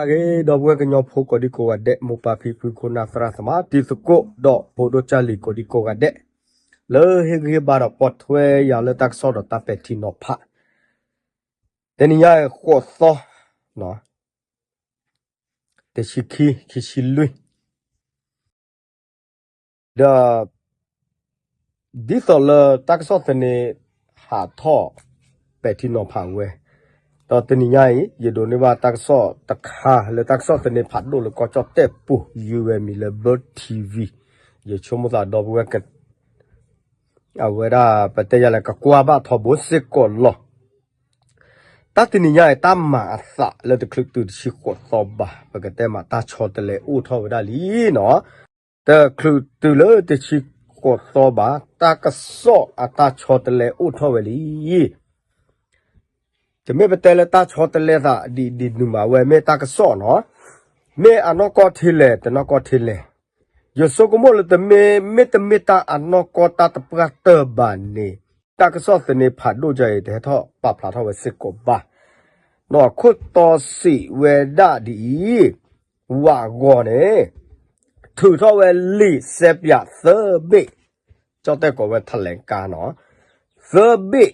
ဂ့ၤ ဒီပုၢ်ဝဲၢ်ကညီဖိကိးဒံကိးဂၤဒဲး, မိၢ်ပၢ်ဖံဖု ခိၣ်နၢ်သရၣ်သမါ တံၤသကိး ဒီးဖိဒိၣ်ကၢ်လံၤကိးဒံကိးဂၤဒဲး, လၢဟ့ၣ်ဂံၢ်ဟ့ၣ်ဘါဒီးပိာ်ထွဲယၤလၢတၢ်ကစီၣ်ဒီးတၢ်ပဲာ်ထံနီၤဖး, တနံၤညါအံၤ ဃိးသီ တဆံခံ ခံဆံလွံၢ် ဒီး ဒ်သိးလၢတၢ်ကစီၣ်သန့ ဟးထီၣ်ပဲာ်ထံနီၤဖးဝဲ, ဒီးတနံၤညါအံၤ ယဒိးန့ၢ်ဘၣ်တၢ်ကစီၣ်တခါလၢတၢ်ကစီၣ်သန့ဖးဒိၣ်လၢကီၢ်ကၠီၣ်တဲၣ်ပူၤ ယုၢ်ဝဲမံၤလၢ Bird TV, ယဆိကမိၣ်သးဒီပုၢ်ဝဲၢ် အဝဲဒၣ် ပတဲယၤလဲၣ် ကကွၢ်ဘၣ်ထီဘိစ့ၢ်ကီးလီၤ. တၢ်တနံၤညါအံၤ တၢ်မၤအသးလၢတချုးတုၤတဆံဃိးသီဘၣ်, ပကတဲမးတၢ်ဆီတလဲအိၣ်ထီၣ်ဝဲဒၣ်လံနီၤ. တချုးတုၤလၢတဆံဃိးသီဘၣ်, တၢ်ကစီၣ်အတၢ်ဆီတလဲအိၣ်ထီၣ်ဝဲလံ. တမ့ၢ်ပတဲလၢတၢ်ဆီတလဲသးဒ်ဒ်နုာ်မး အဝဲမ့ၢ်တၢ်ကစီၣ်နီၤ, မ့ၢ်အနီၢ်ကီၢ်ထဲလဲၣ် တနီၢ်ကီၢ်ထဲလဲၣ်, ယဆိကမိၣ်လၢတမ့ၢ် မ့တမ့ၢ်တၢ်အနီၢ်ကီၢ်တၢ်တပှၢ်တၢၢ်ဘၣ်န့ၣ်, တၢ်ကစီၣ်သန့ဖးဒိၣ်ဒ်အံၤ တဟဲထီၣ်ပာ်ဖျါထီၣ်ဝဲစ့ၢ်ကီးဘၣ်. ဒီးခိၣ်တီစံးဝဲဒၣ်ဒ်အံၤ, ဝးဂီၤန့ၣ် ထုးထီၣ်ဝဲလံာ်စဲပၠးသၢဘ့ၣ်, ကၠီၣ်တဲၣ်ကိးဝဲ ထလဲကါနီၤ, သၢဘ့ၣ်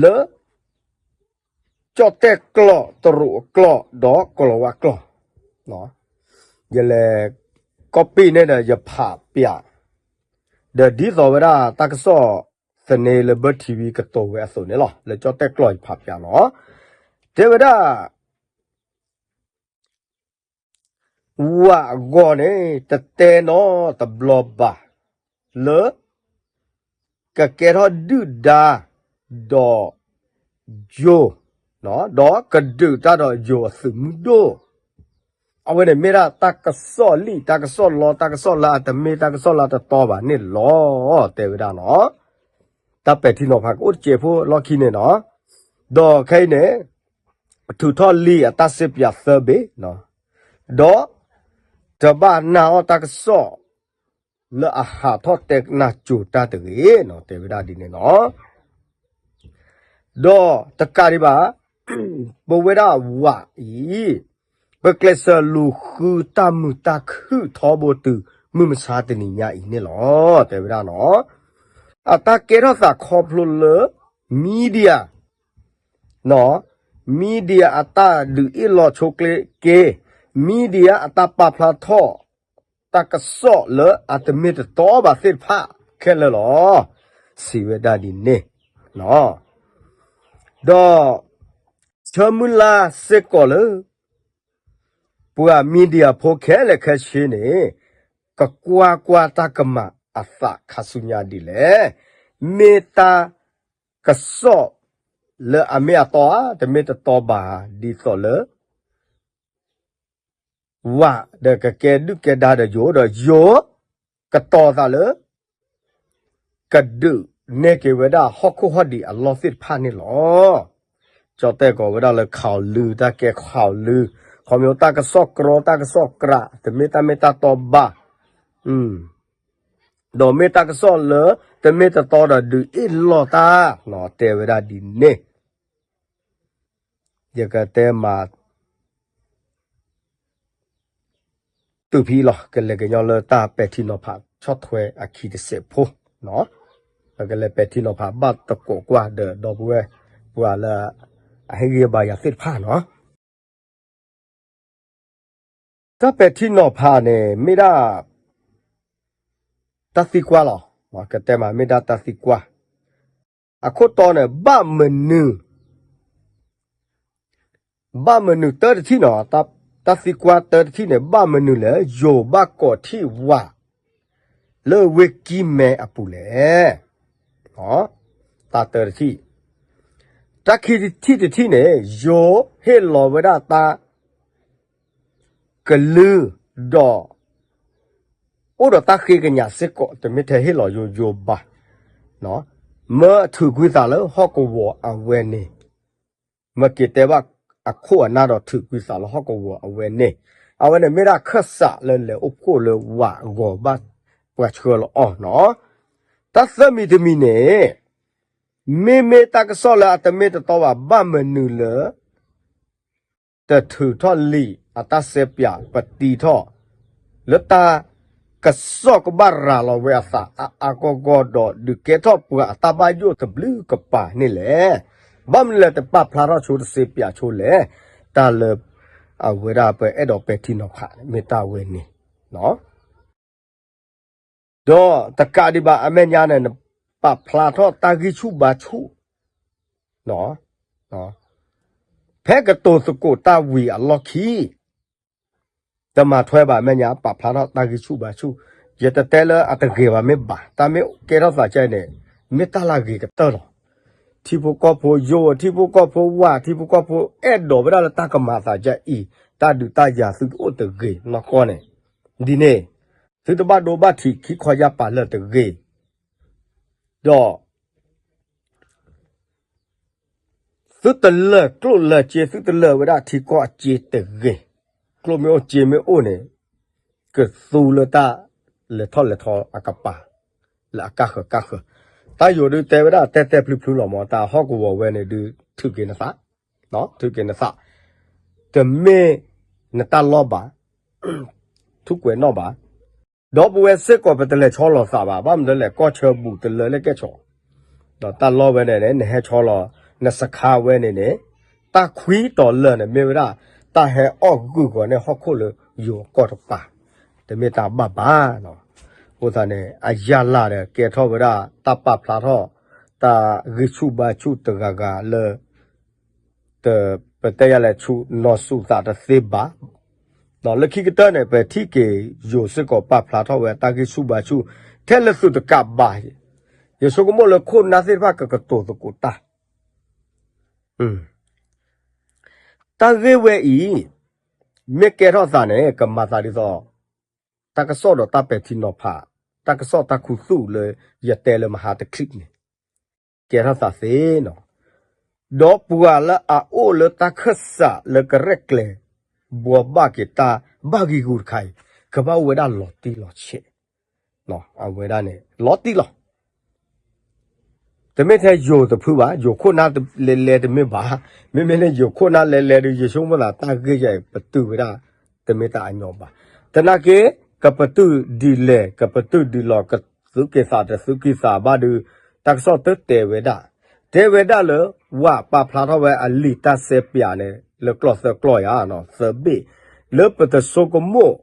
လၢ ကၠီၣ်တဲၣ်ကျီၢ် တရူးအကျီၢ် ဒီးကလီၤဝါကျီၢ်, ယလဲၤ copy န့ၣ်ဒီးယဖးပၠး, ဒီးဒ်သိးဝဲဒၣ်တၢ်ကစီၣ်သန့လၢ Bird TV ကတိၤဝဲအသိးန့ၣ်လီၤ. လၢကၠီၣ်တဲၣ်ကျီၢ်ယဖးပၠးလီၤ. တဲဝဲဒၣ် ဝးဂီၤန့ၣ် တတဲနီတဘျီဘၣ် လၢ ကကဲထီၣ်ဒုၣ်ဒါ ဒီး ယိၤ, ဒီးကဒုးတၢ်ဒီးယိၤအသုးမုၢ်ဒိၣ်, အဝဲန့ၣ်မ့ၢ်ဒၣ်တၢ်ကစီၣ်လံာ် တၢ်ကစီၣ်လီ တၢ်ကစီၣ်လၢအတမ့ၢ်တၢ်ကစီၣ်လၢအတတီဘၣ်န့ၣ်လီၤ. တဲဝဲဒၣ်နီၤ, တၢ်ပဲာ်ထံနီၤဖးကအိၣ်တစဲးဖိလီၢ်ခံန့ၣ်နီၤ, ဒီးခဲအံၤန့ၣ် ထုးထီၣ်လံာ်အတၢ်စဲပၠးသၢဘ့ၣ်, ဒီး တဘၣ်နာ်အီၣ်တၢ်ကစီၣ် လၢအဟးထီၣ်တဲနၢ်ကၠိၤတၢ်တဂ့ၤနီၤ, တဲဝဲဒၣ်ဒ်န့ၣ်နီၤ. ဒီးတကးဒံးဘၣ်, ပဝဲဒၣ်ဝးအံၤ, ပကျဲးစၢးလူၤဃုတၢ်မုာ်တၢ်ခုၣ်ထီဘိတုၤ မုၢ်မဆါတနံၤညါအံၤန့ၣ်လီၤ. တဲဝဲဒၣ်နီၤ, အတၢ်ကဲထီၣ်သးခီဖျိလၢ media, media အတၢ်ဒုးအ့ၣ်လိာ်ဆိးကျ့က့ၤ, media အတၢ်ပာ်ဖျါထီၣ် တၢ်ကစီၣ်လၢအတမ့ၢ်တတီဘၣ်သ့ၣ်တဖၣ်ခဲလၢာ်လီၤ. စံးဝဲဒၣ်ဒ်န့ၣ်, ဒီး ဆၢမုၢ်လၢ်စ့ၢ်ကီးလၢ ပှၤ media ဖိခဲလၢာ်ခဲဆ့န့ၣ် ကကွၢ်ကွၢ်တၢ်ကမၤအသးခါဆူညါဒ်လဲၣ်. မ့ၢ်တၢ်ကစီၣ်လၢအမ့ၢ်အတီဧါ တမ့ၢ်တတီဘၣ် ဒ်သိးလၢ ဝးဒီးကကဲဒုၣ်ကဲဒါဒီးယိၤ ဒီးယိၤ ကတီၤသးလၢ ကဒုးနဲၣ်က့ၤဝဲဒၣ်ဟီၣ်ခိၣ်ဟီၣ်ဒံးအလီၢ်သ့ၣ်တဖၣ်န့ၣ်လီၤ. ကၠီၣ်တဲၣ်ကိးဝဲဒၣ်လၢ ข่าวลือ တၢ်ကဲ ข่าวลือ, ခီဖျိတၢ်ကစီၣ်ကြီ တၢ်ကစီၣ်ကြး တမ့ၢ်တၢ်မ့ၢ်တၢ်တီဘၣ်, ဒီးမ့ၢ်တၢ်ကစီၣ်လၢ တမ့ၢ်တတီဒီးဒုးအ့ၣ်လိာ်တၢ်, တဲဝဲဒၣ်ဒ်န့ၣ် ယကတဲမး တုၤဖဲအံၤလီၤ. ကလဲၤကညီလၢတၢ်ပဲာ်ထံနီၤဖးဆီၣ်ထွဲအခံတစဲးဖိ, ပကလဲၤပဲာ်ထံနီၤဖးဘၣ်သကိးကွၢ်ဒီး ဒီပုၢ်ဝဲၢ်ပှၤလၢ အဟ့ၣ်ဂံၢ်ဘါယၤသ့ၣ်တဖၣ်နီၤ. တၢ်ပဲာ်ထံနီၤဖးန့ၣ် မ့ၢ်ဒၣ် တၢ်သံကွၢ်လီၤ. ကတဲမး မ့ၢ်ဒၣ်တၢ်သံကွၢ်, အခိၣ်တီန့ၣ် ဘၣ်မနုၤ ဘၣ်မနုၤတၢ်တထံၣ်နီၤ, တၢ်သံကွၢ်တၢ်တထံၣ်န့ၣ် ဘၣ်မနုၤလဲၣ် ယိၤဘၣ်ကိးထံၣ်ဝး လၢဝ့ၢ်ကံၢ်မဲအပူၤလဲၣ်. တၢ်တၢ်တထံၣ်, တၢ်ခံထံၣ်တထံၣ်န့ၣ် ယိၤဟ့ၣ်လီၤဝဲဒၣ်တၢ် ကလုၢ်ဒီး အိၣ်ဒီးတၢ်ဃ့ကညးစ့ၢ်ကီး တမ့ၢ်ထဲဟ့ၣ်လီၤယိယိဘၣ်. မၢထုးကွံာ်သးလၢဟီၣ်ကဝီၤအဝဲန့ၣ်, မၢက့ၤတဲဘၣ်အခိၣ်အနၢ်ဒီးထုးကွံာ်သးလၢဟီၣ်ကဝီၤအဝဲန့ၣ်, အဝဲန့ၣ်မ့ၢ်ဒၣ်ခၢၣ်စးလၢလဲၤအိၣ်ဖှိၣ်လၢဝးဂီၤဘၣ်ပှၤဆှၢလီၤအီၤနီၤ. တၢ်သၢမံၤတမံၤန့ၣ် မ့မ့ၢ်တၢ်ကစီၣ်လၢအတမ့ၢ်တတီဘၣ် ဘၣ်မနုၤလၢ တထုးထီၣ်လံာ်အတၢ်စဲးပၠး ပတံထီၣ် လၢတၢ်ကစီၣ်ကဘၣ်ရၤလီၤဝဲအသးအါအါဂီၢ်ဂီၢ်ဒီး ဒုးကဲထီၣ်ပှၤအတၢ်ဘၣ်ယိၣ်တဘျုးကပၤန့ၣ်လဲၣ်. ဘၣ်မနုၤလဲၣ်တပာ်ဖျါထီၣ်ဆိတစဲးပၠးဆိလဲၣ်. တၢ်လၢ အဝဲဒၣ်ပအဲၣ်ဒိးပဲာ်ထံနီၤဖးန့ၣ် မ့ၢ်တၢ်ဝဲန့ၣ် ဒီးတကးဒံးဘၣ်အမဲာ်ညါန့ၣ် နပာ်ဖျါထီၣ်တၢ်ဂံၢ်ဆူၣ်ဘါဆူၣ် ဖဲကတိၤသကိးတၢ်ဝံၤအလီၢ်ခံ တမၤထွဲဘၣ်အမဲာ်ညါ ပာ်ဖျါထီၣ်တၢ်ဂံၢ်ဆူၣ်ဘါဆူၣ်, ယတတဲလၢအတဂ့ၤဘၣ်မ့ၢ်ဘၣ်, တၢ်မ့ၢ်ကဲထီၣ်သးကဲန့ၣ် မ့ၢ်တၢ်လၢအဂ့ၤကတၢၢ်လီၤ. ထံဖိကီၢ်ဖိယိာ်, ထံဖိကီၢ်ဖိဝး, ထံဖိကီၢ်ဖိအဲၣ်ဒိးဝဲဒၣ်လၢတၢ်ကမၤသးဒ်အံၤ, တၢ်ဒုးတၢ်ယၤသုတအိၣ်တဂ့ၤနီၢ်ကီၢ်န့ၣ်, ဒ်န့ၣ် သုတဘၣ်ဒိဘၣ်ထံးခံခီယၢ်ပၤလၢာ်တဂ့ၤ, ဒီး သုတလၢာ်ကျိၣ်လၢာ်စ့, သုတလၢာ်ဝဲဒၣ်ထံကီၢ်အစ့တဂ့ၤ. ကျိၣ်မ့ၢ်အိၣ်စ့မ့ၢ်အိၣ်န့ၣ် ကသူလၢတၢ်လဲၤထီၣ်လဲၤထီအကပၤ လၢအကါဃၢၤကါဃၢၤ. တၢ်ယိၤဒုးတဲဝဲဒၣ်တဲတဲဖျုဖျုလီၤမး, တၢ်ဟီၣ်ကဝီၤဝဲန့ၣ်ဒုးထုးက့ၤနသး, ထုးက့ၤနသး, တမ့ၢ်နတၢ်လီၢ်ဘၣ်, ထူးကွဲးနီၣ်ဘၣ်. ဒီပုၢ်ဝဲၢ်စ့ၢ်ကီးပတလဲၤဆီလီၤသးဘၣ်, ဘၣ်မနုၤလဲၣ် ကီၢ်ဆၢဘူးတလၢလၢကဲဆီ, ဒီးတၢ်လီၢ်ဝဲန့ၣ်န့ၣ် နဟဲဆီလီၤ နစခါဝဲန့ၣ်န့ၣ် တၢ်ခွံတီၤလၢာ်န့ၣ် မ့ၢ်ဝဲဒၣ် တၢ်ဟဲအီၣ်ဂုာ်ဂီၤန့ၢ်ဟီၣ်ခိၣ်လၢယိၤကီၢ်တပၤ, တမ့ၢ်တၢ်ဘၣ်ဘၣ်. အဃိသတးန့ၣ် အယၢ်လၢ်ဒီးကဲထီၣ်ဝဲဒၣ် တၢ်ပာ်ဖျါထီၣ် တၢ်ဂံၢ်ဆူၣ်ဘါဆူၣ်တဂၤဂၤလၢ တပတဲယၤလဲၣ် ဆူၣ်နီၤဆူၣ်သးတသ့ဘၣ်. လၢခံကတၢၢ်န့ၣ် ပထံၣ်က့ၤယိၤစ့ၢ်ကီးပာ်ဖျါထီၣ်ဝဲတၢ်ဂံၢ်ဆူၣ်ဘါဆူၣ် ထဲလၢသုတကးဘၣ်, ယဆိကမိၣ်လၢခိၣ်နၢ်သ့ၣ်တဖၣ်ကကတိၤသကိးတၢ်, တၢ်ဂ့ၢ်ဝဲအံၤ မ့ၢ်ကဲထီၣ်သးန့ၣ် ကမၤသးဒ်သိး တၢ်ကစီၣ်ဒီးတၢ်ပဲာ်ထံနီၤဖး, တၢ်ကစီၣ်တၢ်ခူသူၣ်လၢယတဲလၢမဟါတချံးန့ၣ် ကဲထီၣ်သးသ့နီၤ, ဒီးပှၤလၢအအိၣ်လၢတၢ်ခၢၣ်စးလၢကရဲၣ်ကျဲၤ ဘှီဘၣ်က့ၤတၢ်ဘၣ်ဂံၢ်ဂူာ်တခါအံၤ ကဘၣ်အိၣ်ဝဲဒၣ်လီၤတံၢ်လီၤဆဲး, အဝဲဒၣ်န့ၣ် လီၤတံၢ်လီၤ တမ့ၢ်ထဲယိၤတဖုဘၣ်, ယိၤခိၣ်နၢ်လဲၤလဲၤတမ့ၢ်ဘၣ်, မ့မ့ၢ်လၢယိၤခိၣ်နၢ်လဲၤလဲၤဒီး ယဆိကမိၣ်သးတၢ်ဂ့ၢ်ယၤအံၤ ပတုာ်ဝဲဒၣ် တမ့ၢ်တၢ်အညီဘၣ်. သနာ်က့ ကပတုာ်ဒ်လဲၣ် ကပတုာ်ဒ်လဲၣ် ကသုးက့ၤသးတသုးက့ၤသးဘၣ်ဒီး တၢ်ကစီၣ်တတဲဝဲဒၣ်, တဲဝဲဒၣ်လၢ ဝးပာ်ဖျါထီၣ်ဝဲအလံာ်တၢ်စဲးပၠးန့ၣ် လၢကျီၢ်သၢကျီၢ်ယၤ သၢဘ့ၣ် လၢပတဆိကမိၣ်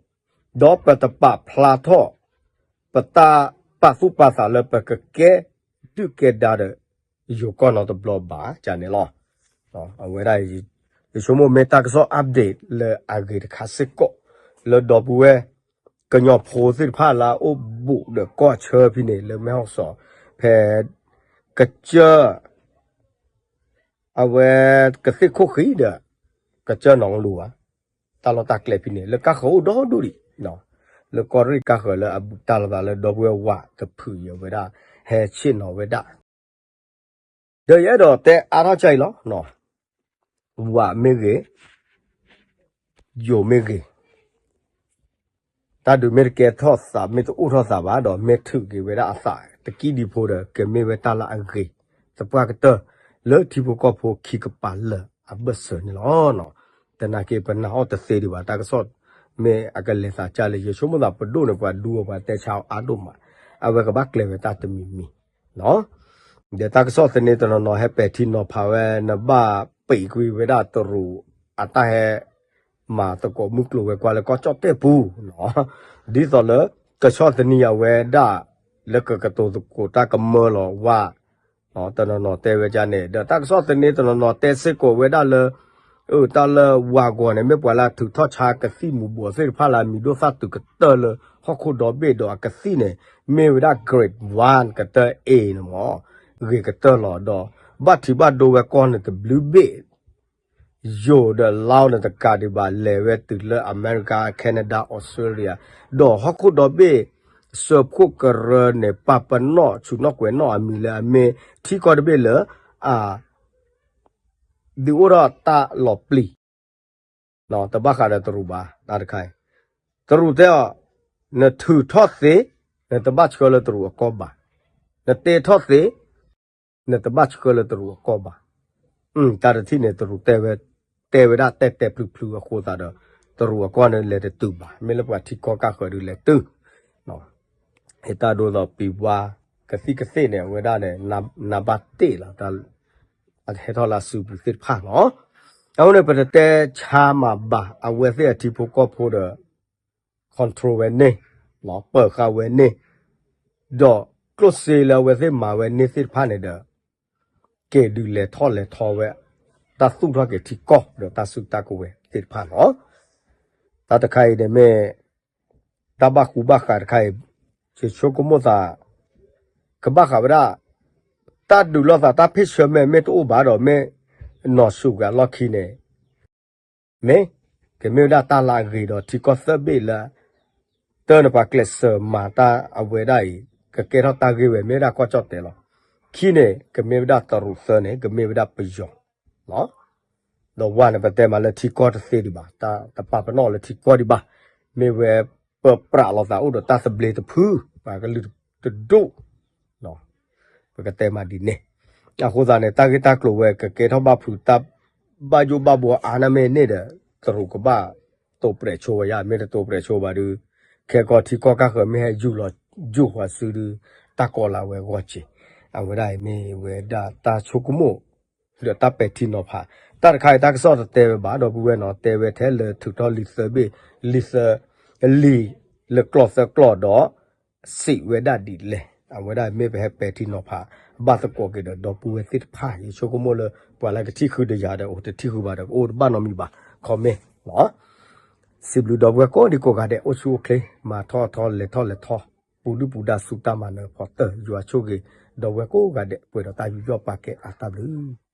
ဒီးပတပာ်ဖျါထီၣ် ပတၢ်ပာ်သူၣ်ပာ်သးလၢပကကဲဒုၣ်ကဲဒါဒီး ယိၤကီၢ်နီတဘျီဘၣ်န့ၣ်လီၤ. အဝဲဒၣ် ယဆိကမိၣ်မ့ၢ်တၢ်ကစီၣ် update လၢအဂ့ၤတခါစ့ၢ်ကီး လၢဒီပုၢ်ဝဲၢ် ကညီဖိသ့ၣ်တဖၣ်လၢအအိၣ်ဘူးဒီးကီၢ်ဆၢဖဲန့ၣ် လၢမဲၢ်ဟီၣ်စီၤ ဖဲ ကစၢၢ် အဝဲကသ့ၣ်ခိၣ်ဃံဒီး ကစၢၢ်နီၣ်လူၤဘၣ်, တၢ်လီၢ်တၢ်ကျဲဖဲန့ၣ် လၢကါဃၢၤအိၣ်ဒီဒူၣ်ဒံး, လၢကီၢ်ရ့ၣ်ကါဃၢၤလၢအဘူးတၢ်လီၤသးလၢဒီပုၢ်ဝဲၢ်ဝးတဖုအံၤဝဲဒၣ် ဟဲဆ့ၣ်နီၤဝဲဒၣ်, ဒီးယအဲၣ်ဒိးတဲအါထီၣ်ကၢအံၤလီၤ. ဝးမ့ၢ်ဂ့ၤ, ယိၤမ့ၢ်ဂ့ၤ တၢ်ဒုးမ့ၢ်တကဲထီၣ်သး မ့ၢ်တအိၣ်ထီၣ်သးဘၣ်ဒီး မ့ၢ်ထုးက့ၤဝဲဒၣ်အသးတကံၢ်ဒံးဖိဒီး ကမ့ၢ်ဝဲတၢ်လၢအဂ့ၤ သပှၢ်ကတၢၢ် လၢထံဖိကီၢ်ဖိခံကပၤလၢာ်အဘၢၣ်စၢၤန့ၣ်လီၤ. သနာ်က့ ပနာ်အီၤတသ့ဒံးဘၣ် တၢ်ကစီၣ် မ့ၢ်အကလဲၤသးကၢ်လၢ ယဆိကမိၣ်သးပဒိၣ်န့ၣ် ပှၤဒူအီၤပှၤတဲဆါအီၤအါဒိၣ်မး, အဝဲကဘၣ်ကျဲၤဝဲတၢ်တမံၤမံၤ ဒီးတၢ်ကစီၣ်သန့တနီၤနီၤဟဲပဲာ်ထံနီၤဖးဝဲ နဘၣ်ပံာ်ကွံာ်ဝဲဒၣ်တရူးအတၢ်ဟဲမၤသကိးမုၢ်ကျိၤဝဲၤကွာ်လၢကီၢ်ကၠီၣ်တဲၣ်ပူၤ, ဒ်သိးလၢကဆီၣ်သနံးအဝဲဒၣ် လၢကကတိၤသကိးတၢ်ကမၢလီၤဝး တနီၤနီၤတဲဝဲဒ်န့ၣ် ဒီးတၢ်ကစီၣ်သန့တနီၤနီၤတဲစ့ၢ်ကီးဝဲဒၣ်လၢ အတၢ်လၢဝးဂီၤန့ၣ် မ့ၢ်ပှၤလၢအထုးထီၣ်ဆါကသံၣ်မူၤဘှီးသ့ၣ်တဖၣ်လၢအမံၤဒိၣ်သၣ်တုၤကတၢၢ်လၢ ဟီၣ်ခိၣ်ဒီဘ့ၣ်ဒီးအကသံၣ်န့ၣ် မ့ၢ်ဝဲဒၣ် grade one ကတၢၢ် A န့ၣ်မး ဂ့ၤကတၢၢ်လီၤဒီး ဘၣ်ထံးဘၣ်ဒိဝဲကီၢ်န့ၣ်တဘျုးဘ့ၣ် ယိၤဒီး Lao န့ၣ်တကးဒံးဘၣ် လဲၤဝဲတုၤလၢအမဲရကၤ Canada Australia ဒီးဟီၣ်ခိၣ်ဒီဘ့ၣ် စၢဖှိၣ်ကရၢန့ၣ် ပာ်ပနီၣ်ဆူၣ်နီၣ်ကွဲးနီၣ်အမံၤလၢအမ့ၢ်ထံကီၢ်တဘ့ၣ်လၢ အ ဒုးအိၣ်ထီၣ်တၢ်လီၤပျံၤ တဘၣ်ဃးဒီးတရူးဘၣ် တၢ်တခါအံၤ တရူးတဲအီၤ နထုးထီၣ်သ့ နတဘၣ်ဆှၢလၢတရူးအကီၢ်ဘၣ်, နတ့ထီၣ်သ့ နတဘၣ်ဆှၢလၢတရူးအကီၢ်ဘၣ်. တၢ်တထံၣ်န့ၣ် တရူးတဲဝဲ တဲဝဲဒၣ်တဲတဲဖျုးဖျုးအဃိသတးဒီး တရူးအကီၢ်န့ၣ်လဲၤတတုၤဘၣ်, မ့ၢ်လၢပှၤထံကီၢ်ကၢ်ဃၢၤဒုးလဲၤတုၤ ဟ့ၣ်တၢ်ဒိသီးပံၤဝါ ကသံၣ်ကသ့ၣ်န့ၣ် အဝဲဒၣ်န့ၣ် နဘၣ်တ့ၢ်လီၤ အဟဲထီၣ်လၢအစုပူၤသ့ၣ်တဖၣ်လီၤ. အဃိန့ၣ် ပတတဲဆါမးဘၣ် အဝဲသ့ၣ်အထံဖိကီၢ်ဖိဒီး control ဝဲန့ၣ်, ပၢၤဃာ်ဝဲန့ၣ်, ဒီးကျိၣ်စ့လၢအဝဲသ့ၣ်မၤဝဲန့ၣ်သ့ၣ်တဖၣ်န့ၣ်ဒီး က့ၤဒုးလဲၤထီၣ်လဲၤထီဝဲ တၢ်သူၣ်ထီၣ်က့ၤထံကီၢ်ဒီးတၢ်စုတၢ်ကဝဲၤသ့ၣ်တဖၣ်လီၤ. တၢ်တခါအံၤန့ၣ်မ့ၢ် တၢ်ဘၣ်ဃူဘၣ်ဃးတခါအံၤ ယဆိကမိၣ်သး ကဘၣ်ဃးဝဲဒၣ် တၢ်ဒုးလိာ်သးတၢ်ဖ့ၣ်ဆၢမဲာ်မ့ၢ်တအိၣ်ဘၣ်ဒီး မ့ၢ်နီၢ်ဆူၣ်က့ၤအလီၢ်ခံန့ၣ် မ့ၢ် ကမ့ၢ်ဝဲဒၣ်တၢ်လၢအဂ့ၤဒီးထံကီၢ်သၢဘ့ၣ်လၢ တၢ်န့ၣ်ပှၤကျဲးစၢးမၤတၢ်အဝဲဒၣ်အံၤ ကကဲထီၣ်တၢ်ဂ့ၢ်ဝဲ မ့ၢ်ဝဲဒၣ်ကီၢ်ကၠီၣ်တဲာ်လီၤ. ခံန့ၣ် ကမ့ၢ်ဝဲဒၣ်တရူး သၢန့ၣ် ကမ့ၢ်ဝဲဒၣ်ပယီၤလီၤ. ဒီးဝဲန့ၣ် ပတဲမးလၢထံကီၢ်တသ့ဒံးဘၣ်, တၢ်တပာ်ပနီၣ်လၢထံကီၢ်ဒံးဘၣ်, မ့ၢ်ဝဲပပြးလိာ်သးအိၣ်ဒီးတၢ်သဘျ့တဖု ပှၤကလုာ်တဒူၣ် ပကတဲမးဒ်န့ၣ်. အဃိသတးန့ၣ် တၢ်ဂ့ၢ်တၢ်ကျိၤဝဲကကဲထီၣ်ဘၣ်ဖုး တၢ်ဘၣ်ယိၣ်ဘၣ်ဘှီအါန့ၢ်မ့ၢ်န့ၣ်ဒီး တရူးကဘၣ်တိာ်ပြဲးဆိဝဲယါ, မ့ၢ်တတိာ်ပြဲးဆိဘၣ်ဒီး ခဲကီးထံကီၢ်ကၢ်ဃၢၤမ့ၢ်ဟဲယူၢ်လီၤယူၢ်ဃီၤစုဒုး တၢ်ကီလၢအဝဲဂီၢ်က့ၤ. အဝဲဒၣ်အံၤမ့ၢ်ဝဲဒၣ်တၢ်ဆိကမိၣ် ဒီးတၢ်ပဲာ်ထံနီၤဖး, တၢ်တခါအံၤ တၢ်ကစီၣ်တတဲဝဲဘၣ် ဒီပုၢ်ဝဲၢ်နီၤ, တဲဝဲထဲလၢထုးထီၣ်လံာ်သၢဘ့ၣ်, လံာ်သၢ, လံာ်လၢကျီၢ်သၢကျီၢ်ဒီး စံးဝဲဒၣ်ဒ်လဲၣ်. အဝဲဒၣ်မ့ၢ်ပဟဲပဲာ်ထံနီၤဖး ဘၣ်သကိးက့ၤဒီးဒီပုၢ်ဝဲၢ်သ့ၣ်တဖၣ်, ယဆိကမိၣ်လၢ ပှၤလၢကထံၣ်ဃုာ်ဒီးယၤဒီး အိၣ်တထံၣ်ဃုာ်ဘၣ်ဒီး ကအိၣ်တဘၣ်နီတမံၤဘၣ်, comment လီၤ. စံးဘျုးဒီပုၢ်ဝဲၢ်ကိးဒံကိးဂၤဒဲး အိၣ်ဆူၣ်အိၣ်ချ့ မၤထီၣ်ထီ လဲၤထီၣ်လဲၤထီ, ပူၤဒုၣ်ပူၤဒါဆူတၢ်မၤနၢၤဖီတၢၢ် ယွၤဆိၣ်ဂ့ၤ ဒီပုၢ်ဝဲၢ်ကိးဂၤဒဲး ပှဲၤဒီးတၢ်ယူးယီၣ်ပာ်ကဲအါတၢ်ဘျုး